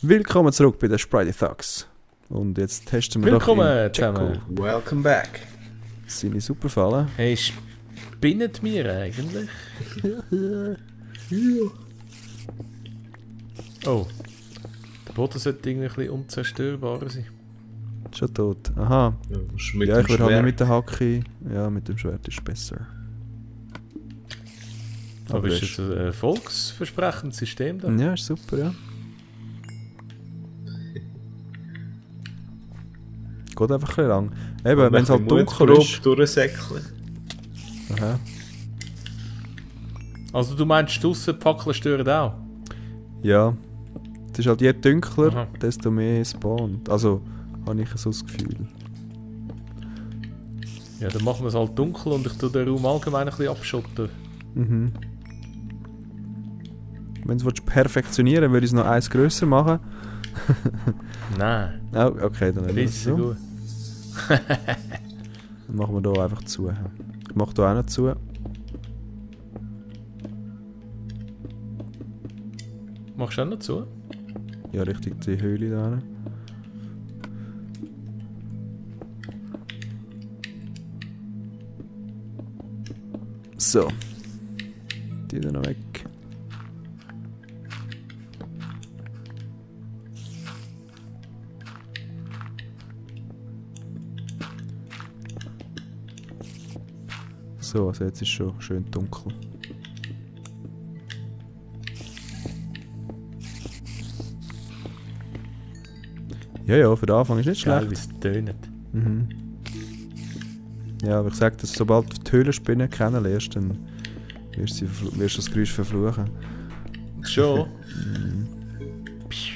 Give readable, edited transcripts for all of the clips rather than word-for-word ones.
Willkommen zurück bei den Sprite Thugs. Und jetzt testen wir Willkommen zusammen. Welcome back. Seine Superfallen. Hey, spinnet mir eigentlich? Oh. Der Boden sollte irgendwie ein bisschen unzerstörbar sein. Schon tot. Aha. Ja, Ja, ich würde halt nicht mit der Hacke. Ja, mit dem Schwert ist besser. Aber ist das ein erfolgsversprechendes System da? Ja, ist super, ja. Geht einfach ein bisschen lang. Eben, wenn es halt dunkel ist. Durchsäckeln. Aha. Also du meinst, draussen die Fackeln stören auch? Ja. Es ist halt je dunkler, Aha. desto mehr spawnt. Also, habe ich so das Gefühl. Ja, dann machen wir es halt dunkel und ich tue den Raum allgemein ein bisschen abschotten. Mhm. Wenn du es perfektionieren willst, würde ich es noch eins grösser machen. Nein. Oh, okay, dann Das ist so gut. Dann machen wir hier einfach zu. Ich mache hier auch noch zu. Machst du auch noch zu? Ja, richtig die Höhle da rein. So. Die dann noch weg. So, also jetzt ist es schon schön dunkel. Ja, ja, für den Anfang ist nicht Geil, schlecht. wie es tönt. Mhm. Ja, aber ich sage, dass sobald du die Höhlenspinne kennenlernst, dann wirst du das Geräusch verfluchen. Schon? Mhm. Ich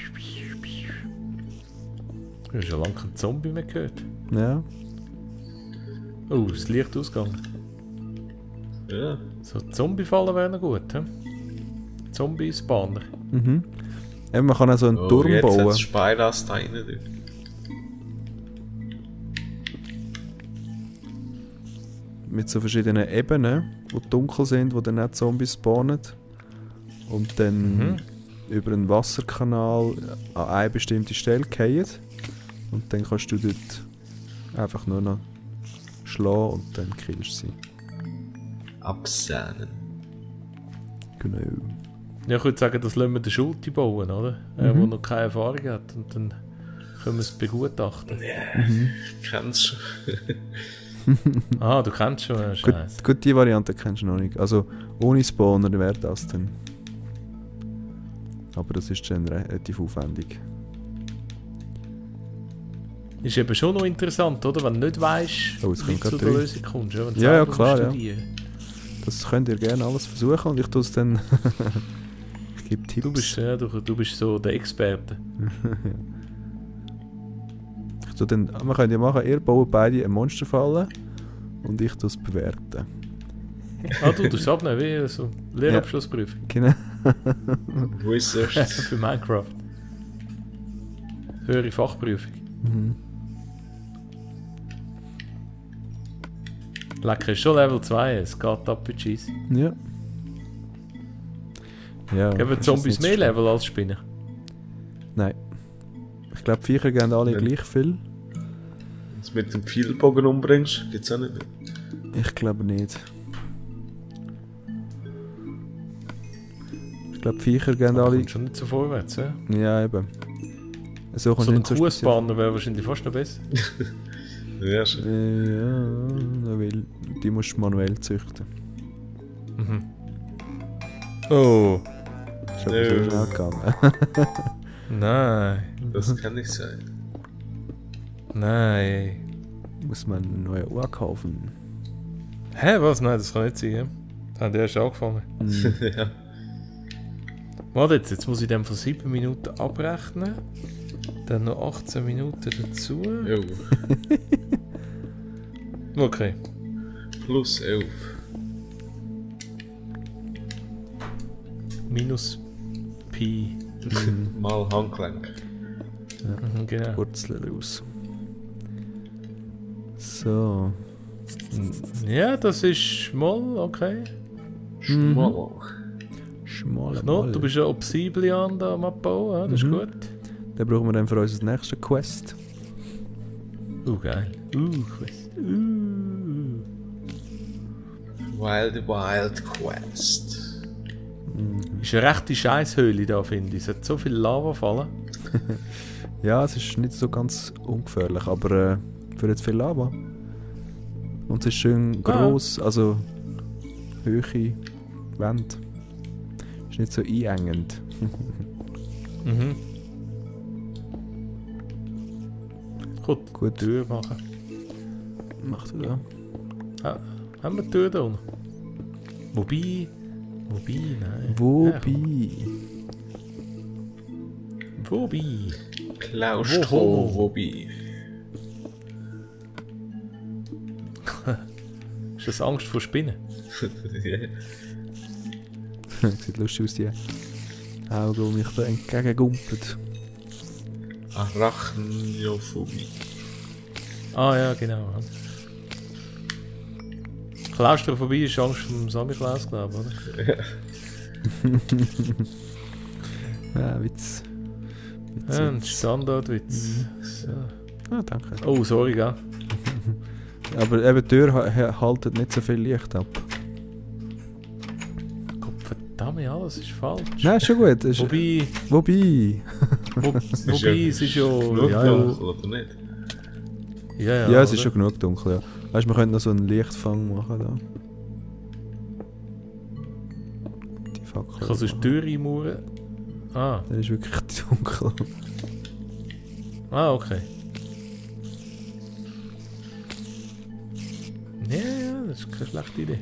habe schon lange keinen Zombie mehr gehört. Ja. Oh, das Licht ausgegangen. Ja. So Zombie-Fallen wären noch gut, hä? Zombie-Spawner. Mhm. Eben, man kann auch so einen Turm jetzt bauen. hat es Speiras da rein. Du. Mit so verschiedenen Ebenen, die dunkel sind, wo dann auch Zombies spawnen. Und dann über einen Wasserkanal an eine bestimmte Stelle fallen. Und dann kannst du dort einfach nur noch schlagen und dann killst du sie. Absahnen. Genau. Ja, ich würde sagen, das lassen wir den Schulte bauen, oder? Der noch keine Erfahrung hat. Und dann können wir es begutachten. Ja, kennst schon. Ah, du kennst schon einen Scheiß. Gut, die Variante kennst du noch nicht. Also ohne Spawner wäre das dann. Aber das ist dann relativ aufwendig. Ist eben schon noch interessant, oder? Wenn du nicht weißt, Oh, jetzt wie kommt du zu gerade der rein. Lösung kommst. Ja, wenn du Ja, ja, selber klar, ja. studieren. Das könnt ihr gerne alles versuchen und ich tue es dann. Ich gebe Tipps. Du bist so der Experte. Ich tue dann, wir können ja machen, ihr baut beide eine Monsterfalle und ich tue es bewerten. Ah, du tust es abnehmen, wie so Lehrabschlussprüfung. Genau. Wo ist es? Für Minecraft. Höhere Fachprüfung. Mhm. Lecker, ist schon Level 2, es geht ab wie Cheese. Ja. Ja. Geben ist Zombies jetzt mehr nicht Level als Spinnen? schlimm. Nein. Ich glaube, Viecher geben alle Ja. gleich viel. Wenn du mit dem Pfeilbogen umbringst, gibt es auch nicht mehr. Ich glaube nicht. Ich glaube, Viecher geben Aber alle. kommt schon nicht so vorwärts, ja? Ja, eben. So So kommst ein du nicht so speziell. Kuhspanner wäre wahrscheinlich fast noch besser. Ja, schon. Ja, weil die musst du manuell züchten. Mhm. Oh. Ist aber so Ja. schnell gegangen. Nein. Das kann nicht sein. Nein. Muss man eine neue Uhr kaufen. Hä, was? Nein, das kann nicht sein, ja? Das haben die erst angefangen. Hm. Ja. Warte jetzt muss ich dann von 7 Minuten abrechnen. Dann noch 18 Minuten dazu. Jo. Okay. Plus 11. Minus Pi. Mal Handgelenk. Mhm, genau. Wurzeln raus. So. Ja, das ist mal okay. Schmal. Schmale No, Ball. du bist ja Obsidian da am Abbau, ja? Das ist gut. Den brauchen wir dann für unsere nächste Quest. Geil. Quest. Wild Quest. Ist eine rechte Scheisshöhle da, finde ich. Es hat so viel Lava fallen. Ja, es ist nicht so ganz ungefährlich, aber für jetzt viel Lava. Und es ist schön gross, also hohe Wände. Ist nicht so einengend. Mhm. Gut. Tür machen. Mach du da. Haben wir die Tür da unten? Wobei, nein. Wobei. Klaustrophobie. Ist das Angst vor Spinnen? Sieht lustig aus, die Augen, die mich da entgegengumpelt. Arachnophobie. Ah ja, genau. Klaustrophobie ist Angst vom Samichlaus, glaube ich, oder? Ja, Witz. Ja, ein Standardwitz. So. Ah, danke. Oh, sorry, gell? Aber eben die Tür haltet nicht so viel Licht ab. Gott verdammt, alles ist falsch. Nein, ist schon gut. Ist Wobei, wobei. es ist ja... Oder nicht? Ja, es ist schon genug dunkel, ja. Weißt du, wir könnten noch so einen Lichtfang machen da. Die Fackel. Ich kann so eine Tür einmauern. Ah, Dann ist wirklich dunkel. okay. Ja, das ist keine schlechte Idee.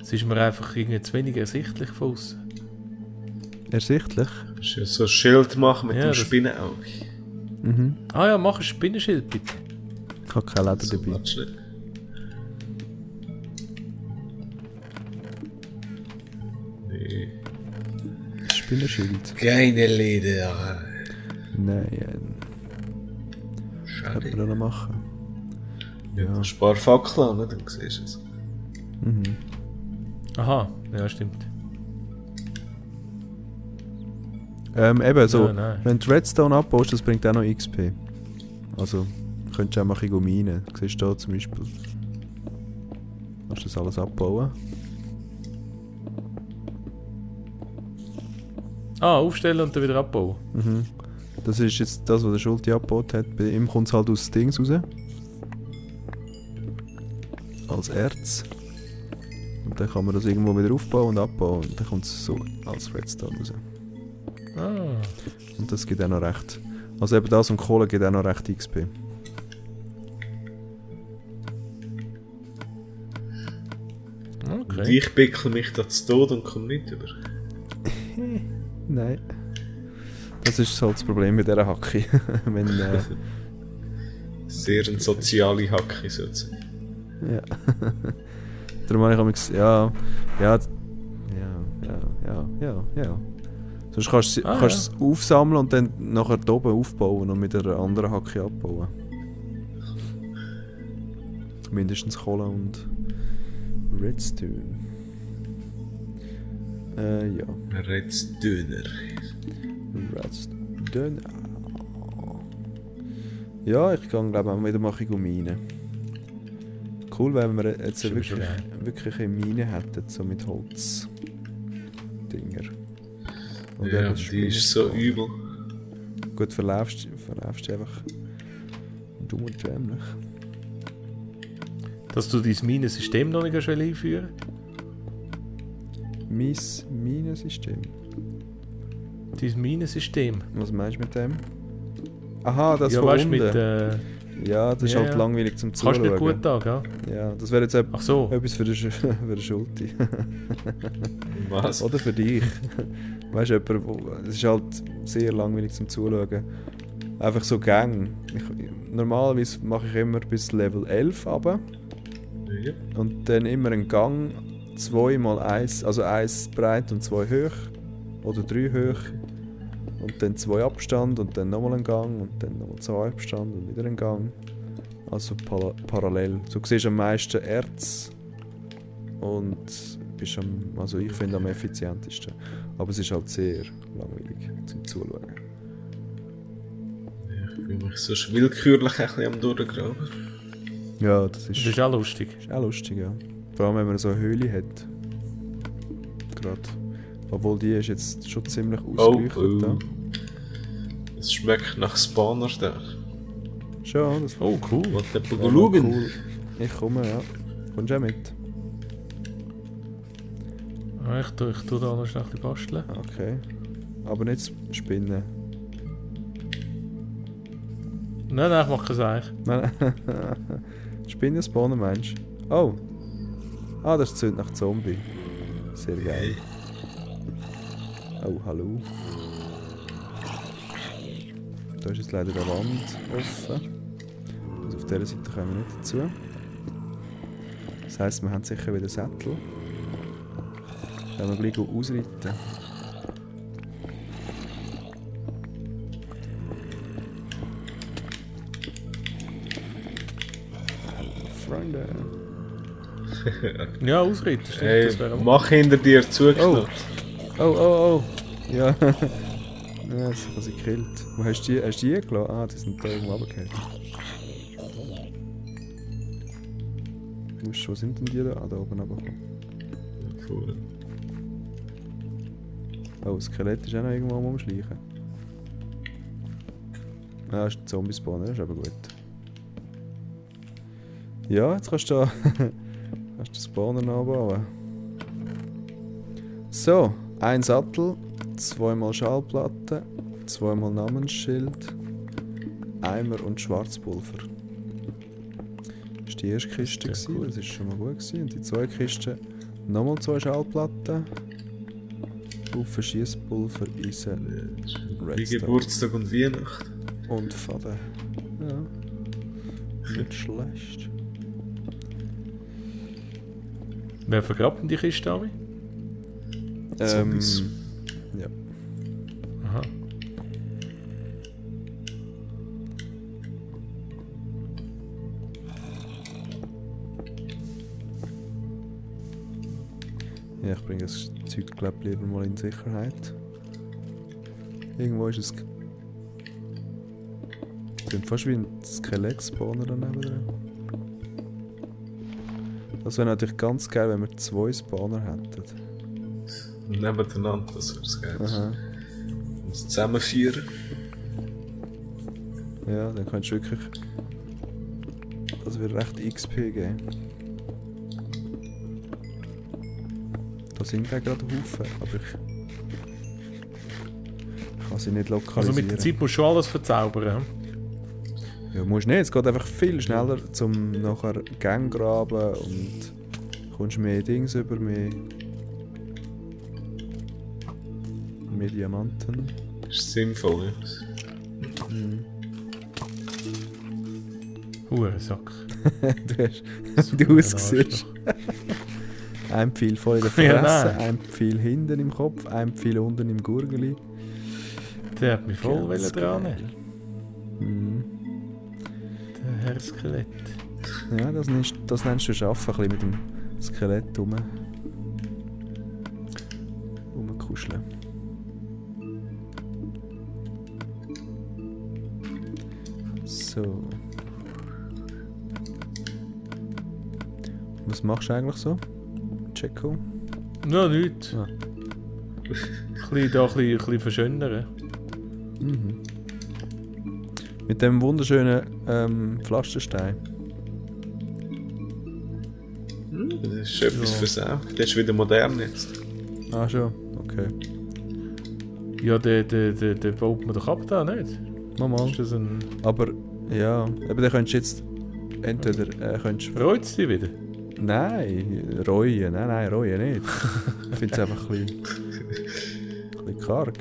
Es ist mir einfach irgendwie zu wenig ersichtlich von außen. Ersichtlich? Du ja so ein Schild machen mit Ja, dem das- Spinnenauge. Mhm. Ah ja, mach ein Spinnenschild bitte. Ich habe keine Leder So dabei. matschlich. Nee. Spinnenschild. Keine Leder. Nein, Schade. könnte man noch machen. Ja. Ein paar Fackeln an, dann siehst du es. Mhm. Aha, ja stimmt. Eben so, Ja, nein. wenn du Redstone abbaust, das bringt auch noch XP. Also, könntest du auch mal ein bisschen minen. Du siehst hier zum Beispiel. Kannst du das alles abbauen? Aufstellen und dann wieder abbauen. Mhm. Das ist jetzt das, was der Schulte abgebaut hat. Bei ihm kommt es halt aus Dings raus. Als Erz. Und dann kann man das irgendwo wieder aufbauen und abbauen. Und dann kommt es so als Redstone raus. Ah, Und das gibt auch noch recht. Also eben das und Kohle gibt auch noch recht XP. Und okay. ich pickle mich da zu Tod und komme nicht über. Nein. Das ist halt das Problem mit dieser Hacke. Wenn, Sehr eine soziale Hacke sozusagen. ja. Darum habe ich ja. Sonst kannst du es aufsammeln und dann nachher da oben aufbauen und mit einer anderen Hacke abbauen. Mindestens Kohle und Redstone. Ja. Redstone. Redstone. Ja, ich kann glaube auch wieder mal Minen. Cool wäre, wenn wir jetzt Schon wirklich eine Mine hätten, so mit Holz. Dinger. Und Ja, eben die ist so übel. Gut, verlaufst du einfach dumm und dämlich. Dass du dein Minensystem noch nicht einführen Mein Minensystem. Dein Minensystem. Was meinst du mit dem? Aha, das ja, von weißt unten. mit. Ja, das ist ja, halt ja. langweilig zum Kannst Zuschauen. nicht gut an, gell? Ja, das wäre jetzt Ach so. etwas für den Schulte. Was? Oder für dich. Weißt du, es ist halt sehr langweilig zum Zuschauen. Einfach so Gang. Normalerweise mache ich immer bis Level 11 runter. Ja. Und dann immer einen Gang, 2 mal 1, also 1 breit und 2 hoch. Oder 3 hoch. Und dann 2 Abstand und dann nochmal einen Gang und dann nochmal 2 Abstand und wieder einen Gang. Also parallel. Du siehst am meisten Erz und bist ich finde am effizientesten. Aber es ist halt sehr langweilig zum Zuschauen. Ich bin mich sonst willkürlich ein bisschen am Durchgraben. Ja, das Das ist, ist auch lustig. ist auch lustig, ja. Vor allem, wenn man so eine Höhle hat. Gerade. Obwohl die ist jetzt schon ziemlich ausgeleuchtet. Da. Es schmeckt nach Spawner da. Schon, das Oh, cool. Wollt ihr wäre mal mal schauen? cool. Ich komme, ja. Kommst du auch mit? Ah, ich tue da noch schnell ein bisschen basteln. Okay. Aber nicht spinnen. Nein, ich mache es eigentlich. Nein, Spinnen spawnen meinst du? Oh! Ah, das zählt nach Zombie. Sehr geil. Oh, hallo. Da ist jetzt leider der Wand offen. Also auf dieser Seite kommen wir nicht dazu. Das heisst, wir haben sicher wieder Sättel. Können wir gleich ausreiten. Freunde. Ja, ausreden, stimmt. Hey, Das wäre mach hinter dir zugeknallt. Oh. Ja. Ja, das hat sie gekillt. Wo hast du die gelassen? Ah, die sind da irgendwo runtergefallen. Wo sind denn die da? Ah, da oben runtergekommen. Cool. Oh, das Skelett ist auch noch irgendwo am Umschleichen. Ah, das ist ein Zombie-Spawn, das ist aber gut. Ja, jetzt kannst du da kannst du den Spawner nachbauen. So, ein Sattel, 2-mal Schallplatte, 2-mal Namensschild, Eimer und Schwarzpulver. Das war die erste Kiste, Das ist ja gut. das war schon mal gut gewesen. Und die zweite Kiste, nochmal 2 Schallplatten, Haufen Schiesspulver, Eisen, Wie Redstone Geburtstag und Weihnachten. und Faden. Ja, nicht schlecht. Wer vergrabt denn die Kiste, Ami? Zombies. Ja. Aha. Ja, ich bringe das Zeug glaub lieber mal in Sicherheit. Irgendwo ist es. Klingt fast wie ein Skelett-Spawner daneben dran. Das wäre natürlich ganz geil, wenn wir 2 Spawner hätten. Nebeneinander, das wäre das geil. Aha. Uns zusammenführen. Ja, dann kannst du wirklich. Das wird recht XP geben. Da sind ja gerade Haufen, aber ich kann sie nicht lokalisieren. Also mit der Zeit musst du schon alles verzaubern. hm? Ja, musst nicht. Es geht einfach viel schneller zum nachher Gang graben und kommst mehr Dings über, mehr Diamanten. Ist sinnvoll, ja. Hurensack. Du aussiehst. Ein Pfeil voll in der Fresse, Ja, nein. ein Pfeil hinten im Kopf, ein Pfeil unten im Gurgeli. Der hat mich voll Ganz dran. geil. Mhm. Der Herr Skelett. Ja, das nennst du Schaffen, ein bisschen mit dem Skelett rumkuscheln. So. Was machst du eigentlich so? Checo? Ja, nichts. Ah. Ein bisschen verschönern. Mhm. Mit dem wunderschönen Pflasterstein. Das ist etwas Ja. versaugt. Der ist wieder modern jetzt. Ah, schon. Okay. Ja, den baut man doch ab da, nicht? Mal. Ist das ein... Aber, ja. Aber dann könntest du jetzt entweder... könntest Freut es dich wieder? Nein, reuen. Nein, reuen nicht. Ich finde es einfach ein bisschen karg.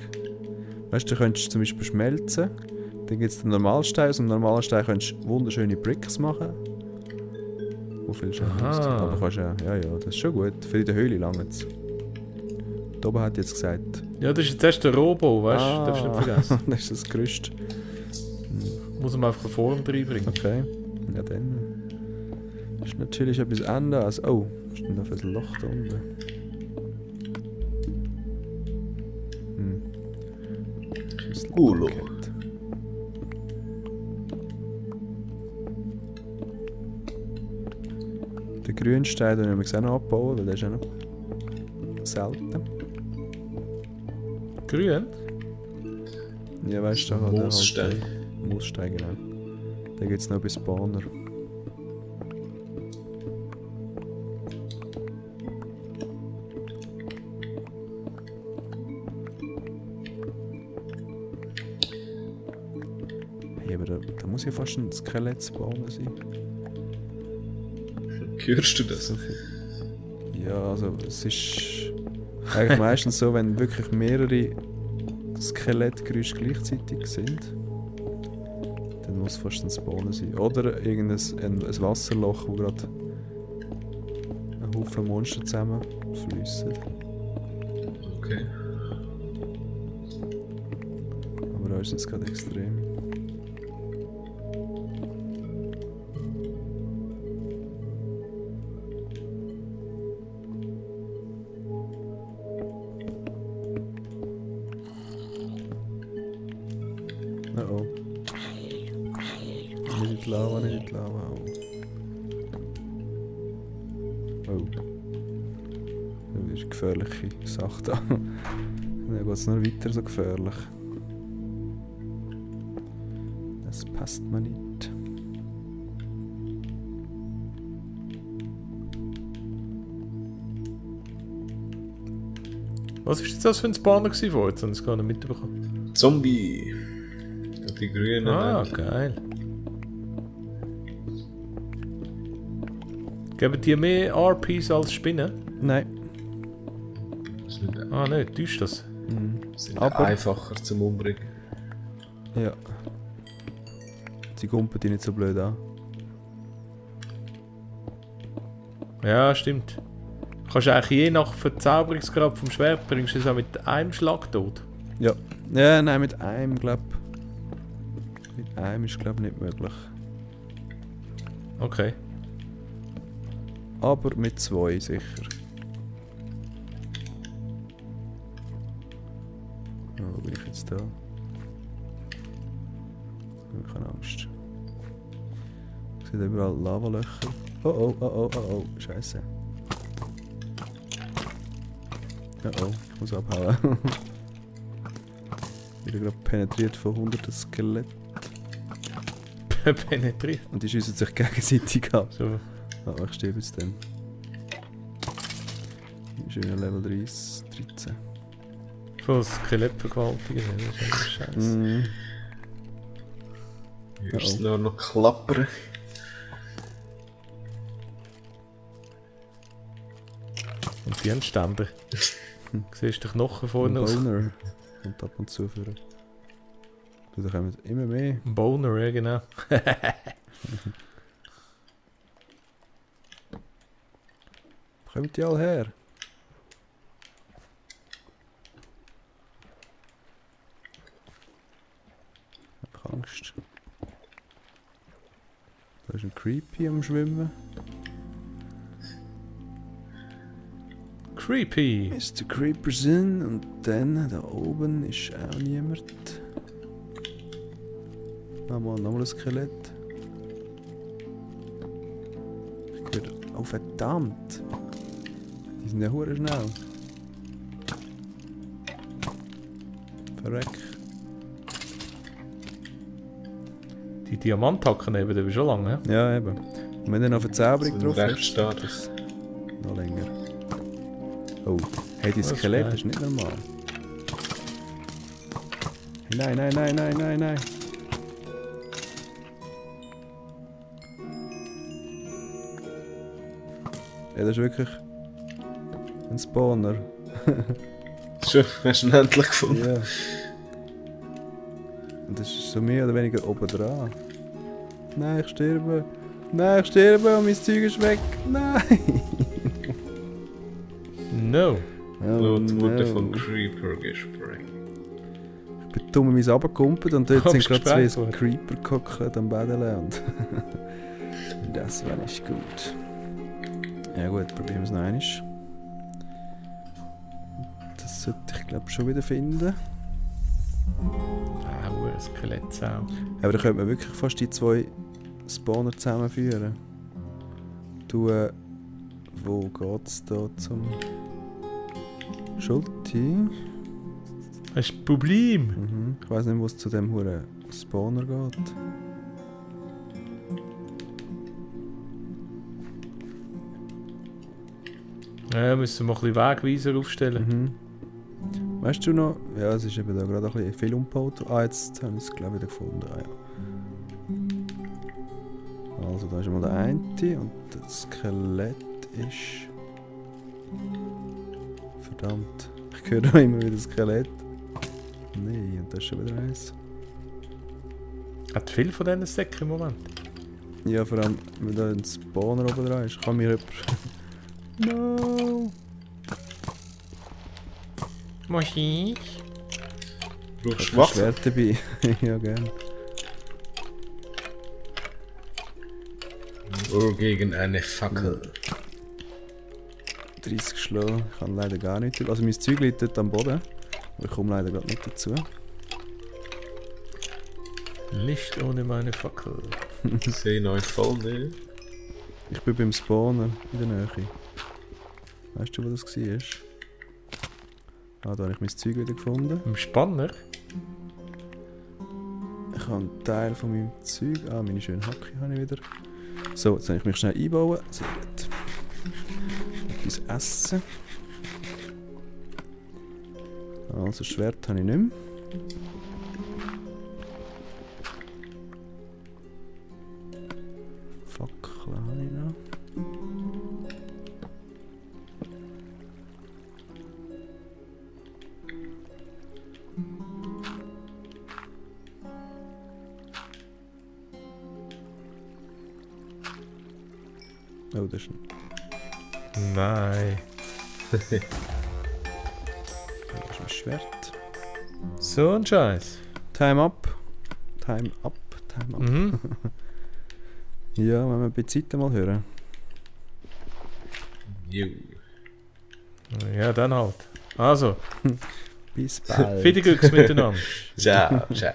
Weißt du, du könntest zum Beispiel schmelzen. Dann gibt es den Normalstein. Aus dem normalen Stein könntest du wunderschöne Bricks machen. Wo viel schon Aha. kostet. Aber kannst ja, das ist schon gut. Für in der Höhle lange es. Da oben hat jetzt gesagt. Ja, das ist jetzt erst der Robo, weißt du? Darfst du nicht vergessen. Das ist das Gerüst. Muss man einfach eine Form reinbringen. Okay. Ja, dann. Das ist natürlich etwas anderes. Oh, was ist denn da für ein Loch da unten? Ulo. Grünstein den wir auch noch abbauen, weil der ist auch noch selten. Grün? Ja, weißt du, da hat er Moosstein. halt Moosstein, genau. Da gibt es noch bei Spawner. Hey, aber da muss ja fast ein Skelett-Spawner sein. Hörst du das? So viel. Ja, also es ist eigentlich meistens so, wenn wirklich mehrere Skelettgeräusche gleichzeitig sind, dann muss fast ein Spawner sein. Oder irgendein ein Wasserloch, wo gerade ein Haufen Monster zusammenfließen. Okay. Aber da ist es jetzt gerade extrem. Oh. Nicht in die Lava, nicht in die Lava. Oh. Oh. Das ist eine gefährliche Sache da. Dann geht es noch weiter so gefährlich. Das passt mir nicht. Was ist jetzt das für ein Spawner gewesen vorher? Jetzt habe ich es gar nicht mitbekommen. Zombie. Und die grünen. Ah, geil. Geben die mehr RPs als Spinnen? Nein. Ah, nein, täuscht das. Sind Aber- einfacher zum Umbringen. Ja. Sie gumpen die nicht so blöd an. Ja, stimmt. Kannst du eigentlich je nach Verzauberungsgrad vom Schwert bringst du es auch mit einem Schlag tot. Ja. Ja, nein, mit einem, glaub. Mit einem ist, glaub nicht möglich. Okay. Aber mit zwei sicher. Oh, wo bin ich jetzt da? Ich habe Angst. Ich sehe überall Lavalöcher. Oh oh, oh oh, oh oh, Scheiße. Oh oh, ich muss abhauen. Wieder gerade penetriert von hunderten Skeletten. Penetriert. Und die schiessen sich gegenseitig ab. So. Oh, ich sterbe jetzt dann. Schöner Level 30, 13. Von Skelettvergewaltigen. Das ist eigentlich scheiße. Mm. Hörst du noch klappern? Und die haben Ständer. Siehst du den Knochen vorne aus? Boner. Und ab und zu führen. Da kommen immer mehr. Boner, ja genau. Kommt die alle her? Ich hab Angst. Da ist ein Creepy am Schwimmen. Creepy. Mr. Creeperson. Und dann da oben ist auch niemand. Nochmal ein Skelett. Ich höre. Oh verdammt! Die sind ja hure schnell. Verreck. Die Diamanthacken eben, die schon lange. Ja, eben. Und wenn du noch Verzauberung So drauf recht hast, stark. geht das noch länger. Oh, hey, die Das ist Skelett geil. ist nicht normal. Hey, nein, nein, nein, nein, nein, nein. Ja, das ist wirklich ein Spawner. Schon, hast du ihn endlich gefunden? Ja. Und das ist so mehr oder weniger oben dran. Nein, ich sterbe. Nein, ich sterbe und mein Zeug ist weg. Nein! No. Oh, Und wurde no. von Creeper gesprengt. Ich bin dumm in mein abgekumpelt und dort Hab's sind gerade zwei gesprengt worden. Creeper gehockt am Badeland. Das war nicht gut. Ja gut, probieren wir es noch einmal. Das sollte ich glaube schon wieder finden. Ah, ein Skelettsau. Aber da könnte man wirklich fast die zwei Spawner zusammenführen. Du Wo geht's da zum Schulti? Hast du ein Problem? Mhm. Ich weiss nicht, wo es zu dem huren Spawner geht. Ja, müssen wir ein bisschen Wegweiser aufstellen. Mhm. Weißt du noch? Ja, es ist eben da gerade ein bisschen viel umgebaut. Ah, jetzt habe ich es glaube ich wieder gefunden. Ah, ja. Also da ist mal der eine und das Skelett ist... Verdammt, ich höre da immer wieder Skelett. Nein, und das ist schon wieder eins. Hat viel von diesen Säcken im Moment? Ja, vor allem, wenn da ein Spawner oben dran ist. Kann mir jemand... No! Muss ich? Brauchst Ich du habe ein Wasser? Schwert dabei. Ja, gerne. Oder gegen eine Fackel. 30 geschlagen. Ich kann leider gar nicht. Also mein Zeug liegt dort am Boden. Aber ich komme leider gerade nicht dazu. Nicht ohne meine Fackel. Ich sehe euch voll nicht. Ich bin beim Spawner in der Nähe. Weißt du, wo das war? Ah, da habe ich mein Zeug wieder gefunden. Im Spanner? Ich habe einen Teil von meinem Zeug. Ah, meine schöne Hacke habe ich wieder. So, jetzt kann ich mich schnell einbauen. Sehr gut. Etwas essen. Also Schwert habe ich nicht mehr. Fackel habe ich noch. Oh, das ist ein... Nein. Das ist ein Schwert. So ein Scheiß. Time up. Time up. Time up. Mhm. Ja, wenn wir bei Zeit mal hören. Jo. Ja, dann halt. Also, Bis bald. viel Glück miteinander. Ciao, ciao.